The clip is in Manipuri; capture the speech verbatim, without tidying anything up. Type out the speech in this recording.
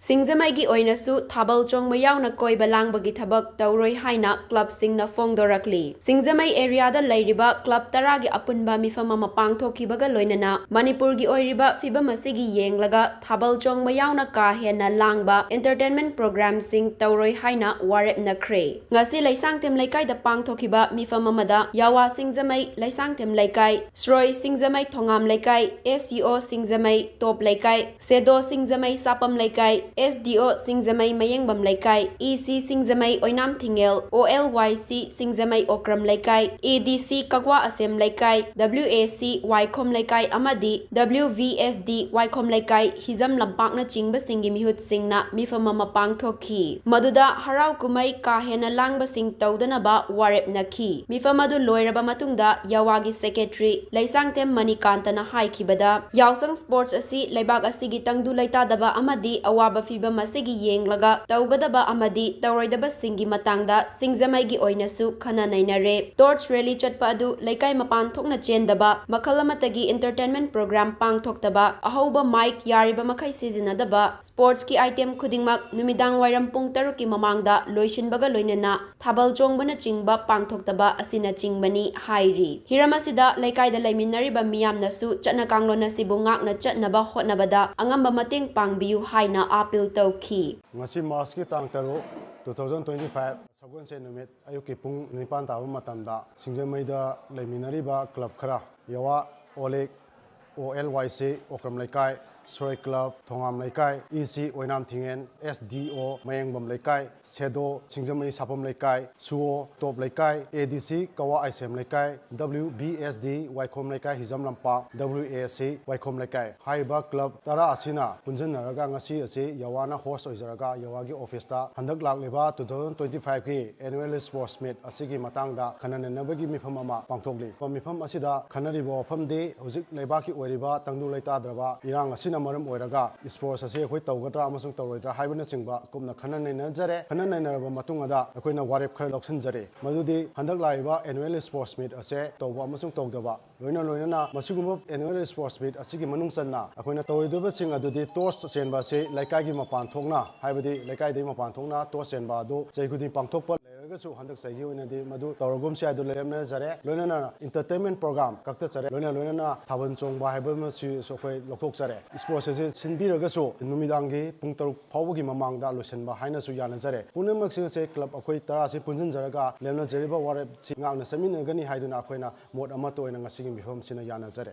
ꯁꯤꯡꯖꯃꯩꯒꯤ ꯑꯣꯏꯅꯁꯨ ꯊꯥꯕꯜ ꯆꯣꯡꯕ ꯌꯥꯎꯅ ꯀꯣꯏꯕ ꯂꯥꯡꯕꯒꯤ ꯊꯕꯛ ꯇꯧꯔꯣꯏ ꯍꯥꯏꯅ ꯀ꯭ꯂꯕꯁꯤꯡꯅ ꯐꯣꯡꯗꯣꯔꯛꯂꯤ꯫ ꯁꯤꯡꯖꯃꯩ ꯑꯦꯔꯤꯌꯥꯗ ꯂꯩꯔꯤꯕ ꯀ꯭ꯂꯕ ꯇꯔꯥꯒꯤ ꯑꯄꯨꯟꯕ ꯃꯤꯐꯝ ꯑꯃ ꯄꯥꯡꯊꯣꯛꯈꯤꯕꯒ ꯂꯣꯏꯅꯅ ꯃꯅꯤꯄꯨꯔꯒꯤ ꯑꯣꯏꯔꯤꯕ ꯐꯤꯕꯝ ꯑꯁꯤꯒꯤ ꯌꯦꯡꯂꯒ ꯊꯥꯕꯜ ꯆꯣꯡꯕ ꯌꯥꯎꯅ ꯀꯥ ꯍꯦꯟꯅ ꯂꯥꯡꯕ entertainment programꯁꯤꯡ ꯇꯧꯔꯣꯏ ꯍꯥꯏꯅ ꯋꯥꯔꯦꯞꯅꯈ꯭ꯔꯦ꯫ ꯉꯁꯤ ꯂꯩꯁꯥꯡꯊꯦꯝ ꯂꯩꯀꯥꯏꯗ ꯄꯥꯡꯊꯣꯛꯈꯤꯕ ꯃꯤꯐꯝ ꯑꯃꯗ ꯌꯥꯋꯥ ꯁꯤꯡꯖꯃꯩ ꯂꯩꯁꯥꯡꯊꯦꯝ ꯂꯩꯀꯥꯏ, ꯁ꯭ꯔꯣꯏ ꯁꯤꯡꯖꯃꯩ ꯊꯣꯉꯥꯝ ꯂꯩꯀꯥꯏ, SEO ꯁꯤꯡꯖꯃꯩ ꯇꯣꯞ ꯂꯩꯀꯥꯏ, ꯁꯦꯗꯣ ꯁꯤꯡꯖꯃꯩ ꯁꯥꯄꯝ ꯂꯩꯀꯥꯏ, SDO ꯁꯤꯡꯖꯃꯩ ꯃꯌꯦꯡꯕꯝ ꯂꯩꯀꯥꯏ, EC ꯁꯤꯡꯖꯃꯩ ꯑꯣꯏꯅꯥꯝ ꯊꯤꯡꯉꯦꯜ, OLYC ꯁꯤꯡꯖꯃꯩ ꯑꯣꯀ꯭ꯔꯝ ꯂꯩꯀꯥꯏ, ADC ꯀꯛꯋꯥ ꯑꯁꯦꯝ ꯂꯩꯀꯥꯏ, WAC ꯋꯥꯏꯈꯣꯝ ꯂꯩꯀꯥꯏ ꯑꯃꯗꯤ WVSD ꯋꯥꯏꯈꯣꯝ ꯂꯩꯀꯥꯏ ꯍꯤꯖꯝ ꯂꯝꯄꯥꯛꯅꯆꯤꯡꯕꯁꯤꯡꯒꯤ ꯃꯤꯍꯨꯠꯁꯤꯡꯅ ꯃꯤꯐꯝ ꯑꯃ ꯄꯥꯡꯊꯣꯛꯈꯤ꯫ ꯃꯗꯨꯗ ꯍꯔꯥꯎ ꯀꯨꯝꯍꯩ ꯀꯥ ꯍꯦꯟꯅ ꯂꯥꯡꯕꯁꯤꯡ ꯇꯧꯗꯅꯕ ꯋꯥꯔꯦꯞꯅꯈꯤ꯫ ꯃꯤꯐꯝ ꯑꯗꯨ ꯂꯣꯏꯔꯕ ꯃꯇꯨꯡꯗ ꯌꯥꯋꯥꯒꯤ ꯁꯦꯀ꯭ꯔꯦꯇꯔꯤ ꯂꯩꯁꯥꯡꯊꯦꯝ ꯃꯅꯤꯀꯥꯟꯇꯅ ꯍꯥꯏꯈꯤꯕꯗ, ꯌꯥꯎꯁꯪ ꯁ꯭ꯄꯣꯔꯠꯁ ꯑꯁꯤ ꯂꯩꯕꯥꯛ ꯑꯁꯤꯒꯤ ꯇꯪꯗꯨ ꯂꯩꯇꯥꯗꯕ ꯑꯃꯗꯤ ꯑꯋꯥꯕ ꯐꯤꯚꯝ ꯑꯁꯤꯒꯤ ꯌꯦꯡꯂꯒ ꯇꯧꯒꯗꯕ ꯑꯃꯗꯤ ꯇꯧꯔꯣꯏꯗꯕꯁꯤꯡꯒꯤ ꯃꯇꯥꯡꯗ ꯁꯤꯡꯖꯃꯩꯒꯤ ꯑꯣꯏꯅꯁꯨ ꯈꯟꯅ ꯅꯩꯅꯔꯦ꯫ ꯇꯣꯔꯆ ꯔꯦꯂꯤ ꯆꯠꯄ ꯑꯗꯨ ꯂꯩꯀꯥꯏ ꯃꯄꯥꯟ ꯊꯣꯛꯅ ꯆꯦꯟꯗꯕ, ꯃꯈꯜ ꯑꯃꯠꯇꯒꯤ entertainment program ꯄꯥꯡꯊꯣꯛꯇꯕ, ꯑꯍꯧꯕ ꯃꯥꯏꯛ ꯌꯥꯔꯤꯕ ꯃꯈꯩ ꯁꯤꯖꯤꯟꯅꯗꯕ, ꯁ꯭ꯄꯣꯔꯠꯁꯀꯤ ꯑꯥꯏꯇꯦꯝ ꯈꯨꯗꯤꯡꯃꯛ ꯅꯨꯃꯤꯗꯥꯡ ꯋꯥꯏꯔꯝ ꯄꯨꯡ ꯇꯔꯨꯛꯀꯤ ꯃꯃꯥꯡꯗ ꯂꯣꯏꯁꯤꯟꯕꯒ ꯂꯣꯏꯅꯅ ꯊꯥꯕꯜ ꯆꯣꯡꯕꯅꯆꯤꯡꯕ ꯄꯥꯡꯊꯣꯛꯇꯕ ꯑꯁꯤꯅꯆꯤꯡꯕꯅꯤ ꯍꯥꯏꯔꯤ꯫ ꯍꯤꯔꯝ ꯑꯁꯤꯗ ꯂꯩꯀꯥꯏꯗ ꯂꯩꯃꯤꯟꯅꯔꯤꯕ ꯃꯤꯌꯥꯝꯅꯁꯨ ꯆꯠꯅ ꯀꯥꯡꯂꯣꯟ ꯑꯁꯤꯕꯨ ꯉꯥꯛꯅ ꯆꯠꯅꯕ ꯍꯣꯠꯅꯕꯗ ꯑꯉꯝꯕ ꯃꯇꯦꯡ ꯄꯥꯡꯕꯤꯌꯨ ꯍꯥꯏꯅ ꯑꯥꯄꯤꯜ ꯇꯧꯈꯤ꯫ ꯉꯁꯤ ꯃꯥꯔꯆꯀꯤ ꯇꯥꯡ ꯇꯔꯨꯛ, two thousand twenty five, ꯁꯒꯣꯜꯁꯦꯟ ꯅꯨꯃꯤꯠ ꯑꯌꯨꯛꯀꯤ ꯄꯨꯡ ꯅꯤꯄꯥꯟ ꯇꯥꯕ ꯃꯇꯝꯗ ꯁꯤꯡꯖꯃꯩꯗ ꯂꯩꯃꯤꯟꯅꯔꯤꯕ ꯀ꯭ꯂꯕ ꯈꯔ, ꯌꯥꯋꯥ, ꯑꯣꯂꯤꯛ, OLYC ꯑꯣꯀ꯭ꯔꯝ ꯂꯩꯀꯥꯏ, ꯁ꯭ꯔꯣꯏ ꯀ꯭ꯂꯕ ꯊꯣꯉꯥꯝ ꯂꯩꯀꯥꯏ, EC ꯑꯣꯏꯅꯥꯝ ꯊꯤꯡꯉꯦꯟ, SDO ꯃꯌꯦꯡꯕꯝ ꯂꯩꯀꯥꯏ, ꯁꯦꯗꯣ ꯁꯤꯡꯖꯃꯩ ꯁꯥꯄꯝ ꯂꯩꯀꯥꯏ, SUO ꯇꯣꯞ ꯂꯩꯀꯥꯏ, ADC ꯀꯋꯥ ꯑꯥꯏꯁꯦꯝ ꯂꯩꯀꯥꯏ, WVSD ꯋꯥꯏꯈꯣꯝ ꯂꯩꯀꯥꯏ ꯍꯤꯖꯝ ꯂꯝꯄꯥꯛ, WAC ꯋꯥꯏꯈꯣꯝ ꯂꯩꯀꯥꯏ ꯍꯥꯏꯔꯤꯕ ꯀ꯭ꯂꯕ ꯇꯔꯥ ꯑꯁꯤꯅ ꯄꯨꯟꯁꯤꯟꯅꯔꯒ ꯉꯁꯤ ꯑꯁꯤ ꯌꯥꯋꯥꯅ ꯍꯣꯁ ꯑꯣꯏꯖꯔꯒ ꯌꯥꯋꯥꯒꯤ ꯑꯣꯐꯤꯁꯇ ꯍꯟꯗꯛ ꯂꯥꯛꯂꯤꯕ two thousand twenty five ꯀꯤ annual sports meet ꯑꯁꯤꯒꯤ ꯃꯇꯥꯡꯗ ꯈꯟꯅ ꯅꯩꯅꯕꯒꯤ ꯃꯤꯐꯝ ꯑꯃ ꯄꯥꯡꯊꯣꯛꯂꯤ꯫ ꯃꯤꯐꯝ ꯑꯁꯤꯗ ꯈꯟꯅꯔꯤꯕ ꯋꯥꯐꯝꯗꯤ ꯍꯧꯖꯤꯛ ꯂꯩꯕꯥꯛꯀꯤ ꯑꯣꯏꯔꯤꯕ ꯇꯪꯗꯨ ꯂꯩꯇꯥꯗ꯭ꯔꯕ ꯏꯔꯥꯡ ꯑꯁꯤꯅ ꯃꯔꯝ ꯑꯣꯏꯔꯒ sports ꯑꯁꯤ ꯑꯩꯈꯣꯏ ꯇꯧꯒꯗ꯭ꯔꯥ ꯑꯃꯁꯨꯡ ꯇꯧꯔꯣꯏꯗ꯭ꯔꯥ ꯍꯥꯏꯕꯅꯆꯤꯡꯕ ꯀꯨꯞꯅ ꯈꯟꯅ ꯅꯩꯅꯖꯔꯦ꯫ ꯈꯟꯅ ꯅꯩꯅꯔꯕ ꯃꯇꯨꯡꯗ ꯑꯩꯈꯣꯏꯅ ꯋꯥꯔꯦꯞ ꯈꯔ ꯂꯧꯁꯤꯟꯖꯔꯦ, ꯃꯗꯨꯗꯤ ꯍꯟꯗꯛ ꯂꯥꯛꯂꯤꯕ annual sports meet ꯑꯁꯦ ꯇꯧꯕ ꯑꯃꯁꯨꯡ ꯇꯧꯗꯕ, ꯂꯣꯏꯅ ꯂꯣꯏꯅꯅ ꯃꯁꯤꯒꯨꯝꯕ annual sports meet ꯑꯁꯤꯒꯤ ꯃꯅꯨꯡ ꯆꯟꯅ ꯑꯩꯈꯣꯏꯅ ꯇꯧꯔꯣꯏꯗꯕꯁꯤꯡ ꯑꯗꯨꯗꯤ toss ꯆꯦꯟꯕ ꯑꯁꯤ ꯂꯩꯀꯥꯏꯒꯤ ꯃꯄꯥꯟ ꯊꯣꯛꯅ, ꯍꯥꯏꯕꯗꯤ ꯂꯩꯀꯥꯏꯗꯒꯤ ꯃꯄꯥꯟ ꯊꯣꯛꯅ toss ꯆꯦꯟꯕ ꯑꯗꯨ ꯆꯍꯤ ꯈꯨꯗꯤꯡ ꯄꯥꯡꯊꯣꯛꯄ ꯂꯩꯔꯒꯁꯨ, ꯍꯟꯗꯛ ꯆꯍꯤꯒꯤ ꯑꯣꯏꯅꯗꯤ ꯃꯗꯨ ꯇꯧꯔꯒꯨꯝꯁꯤ ꯍꯥꯏꯗꯨ ꯂꯦꯞꯅꯖꯔꯦ꯫ ꯂꯣꯏꯅꯅ entertainment program ꯀꯛꯊꯠꯆꯔꯦ꯫ ꯂꯣꯏꯅ ꯂꯣꯏꯅꯅ ꯊꯥꯕꯜ ꯆꯣꯡꯕ ꯍꯥꯏꯕ ꯑꯃꯁꯤꯁꯨ ꯑꯩꯈꯣꯏ ꯂꯧꯊꯣꯛꯆꯔꯦ꯫ Sports ꯑꯁꯤ ꯁꯤꯟꯕꯤꯔꯒꯁꯨ ꯅꯨꯃꯤꯗꯥꯡꯒꯤ ꯄꯨꯡ ꯇꯔꯨꯛ ꯐꯥꯎꯕꯒꯤ ꯃꯃꯥꯡꯗ ꯂꯣꯏꯁꯤꯟꯕ ꯍꯥꯏꯅꯁꯨ ꯌꯥꯅꯖꯔꯦ꯫ ꯄꯨꯝꯅꯃꯛꯁꯤꯡ ꯑꯁꯦ club ꯑꯩꯈꯣꯏ ꯇꯔꯥꯁꯤ ꯄꯨꯟꯁꯤꯟꯖꯔꯒ ꯂꯦꯞꯅꯖꯔꯤꯕ ꯋꯥꯔꯦꯞꯁꯤ ꯉꯥꯛꯅ ꯆꯠꯃꯤꯟꯅꯒꯅꯤ ꯍꯥꯏꯗꯨꯅ ꯑꯩꯈꯣꯏꯅ ꯃꯣꯠ ꯑꯃꯠꯇ ꯑꯣꯏꯅ ꯉꯁꯤꯒꯤ ꯃꯤꯐꯝꯁꯤꯅ ꯌꯥꯅꯖꯔꯦ꯫